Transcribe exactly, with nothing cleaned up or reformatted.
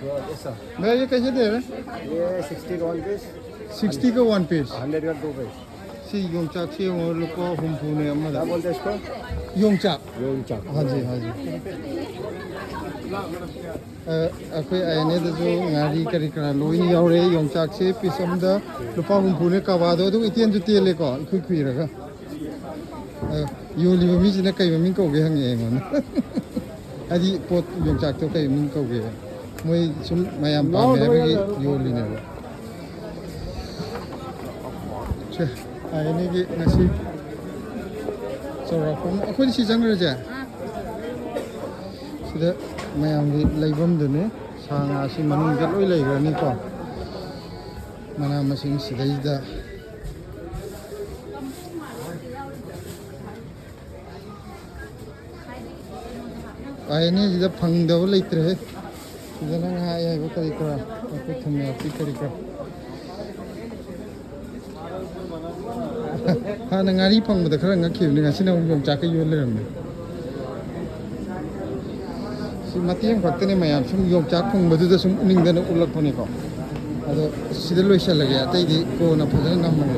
भैया, ये कैसे दे रहे हैं? ये सिक्सटी का वन पीस। सिक्सटी का वन पीस। हंड्रेड का टू पीस। सी योंगचाक सी, और लुपा हुम्फू ने अम्मा क्या बोलते हैं इसको? योंगचाक। योंगचाक। हाँ जी, हाँ जी। ꯑꯩꯈꯣꯏ ꯑꯥꯏ ꯑꯦꯟ ꯑꯦꯗꯁꯨ ꯉꯥꯔꯤ ꯀꯔꯤ ꯀꯔꯥ ꯂꯣꯏꯅ ꯌꯥꯎꯔꯦ꯫ ꯌꯣꯡꯆꯥꯛꯁꯦ ꯄꯤꯁ ꯑꯃꯗ ꯂꯨꯄꯥ ꯍꯨꯝꯐꯨꯅꯦ꯫ ꯀꯕꯥꯗꯣ ꯑꯗꯨꯝ ꯏꯇꯦꯟꯁꯨ ꯇꯦꯜꯂꯦꯀꯣ, ꯏꯈꯨꯏ ꯈꯨꯏꯔꯒ꯫ ꯑ, ꯌꯣꯜꯂꯤꯕ ꯃꯤꯁꯤꯅ ꯀꯩ ꯃꯃꯤꯡ ꯀꯧꯒꯦ ꯍꯪꯉꯛꯑꯦ ꯑꯩꯉꯣꯟꯗ꯫ ꯍꯥꯏꯗꯤ ꯄꯣꯠ, ꯌꯣꯡꯆꯥꯛꯇꯣ ꯀꯩ ꯃꯃꯤꯡ ꯀꯧꯒꯦ? ꯃꯣꯏ ꯁꯨꯝ ꯃꯌꯥꯝ ꯄꯥꯝꯃꯦ ꯍꯥꯏꯕꯒꯤ ꯌꯣꯜꯂꯤꯅꯦꯕ꯫ ꯁꯦ, ꯑꯥꯏ ꯑꯦꯟ ꯑꯦꯒꯤ ꯉꯁꯤ ꯆꯥꯎꯔꯥꯛꯄ ꯑꯃ꯫ ꯑꯩꯈꯣꯏꯗꯤ ꯁꯤ ꯆꯪꯈ꯭ꯔꯁꯦ꯫ ꯁꯤꯗ ꯃꯌꯥꯝꯒꯤ ꯂꯩꯐꯝꯗꯨꯅꯤ꯫ ꯁꯥ ꯉꯥꯁꯤ ꯃꯅꯨꯡꯗ ꯂꯣꯏ ꯂꯩꯈ꯭ꯔꯅꯤꯀꯣ꯫ ꯃꯅꯥ ꯃꯁꯤꯡ ꯁꯤꯗꯩꯗ꯫ ꯑꯥꯏ ꯑꯦꯟ ꯑꯦꯁꯤꯗ ꯐꯪꯗꯕ ꯂꯩꯇ꯭ꯔꯦꯍꯦ꯫ ꯁꯤꯗꯅ ꯉꯥ ꯑꯌꯥꯏꯕ ꯀꯔꯤ ꯀꯔꯥ, ꯑꯩꯈꯣꯏ ꯊꯨꯝ ꯌꯥꯛꯄꯤ ꯀꯔꯤ ꯀꯔꯥ꯫ ꯍꯥꯟꯅ ꯉꯥꯔꯤ ꯐꯪꯕꯗ ꯈꯔ ꯉꯛꯈꯤꯕꯅꯤ, ꯉꯁꯤꯅ ꯑꯃꯨꯛ ꯌꯣꯡꯆꯥꯛꯀ ꯌꯣꯜ ꯂꯩꯔꯝꯃꯦ꯫ ꯁꯤ ꯃꯇꯦꯛ ꯑꯃꯈꯛꯇꯅꯦ ꯃꯌꯥꯝ ꯁꯨꯝ ꯌꯣꯡꯆꯥꯛ ꯐꯪꯕꯗꯨꯗ ꯁꯨꯝ ꯎꯅꯤꯡꯗꯅ ꯎꯠꯂꯛꯄꯅꯤꯀꯣ꯫ ꯑꯗꯣ ꯁꯤꯗ ꯂꯣꯏꯁꯤꯜꯂꯒꯦ, ꯑꯇꯩꯗꯤ ꯀꯣꯟꯅ ꯐꯖꯅ ꯅꯝꯃꯒꯦ꯫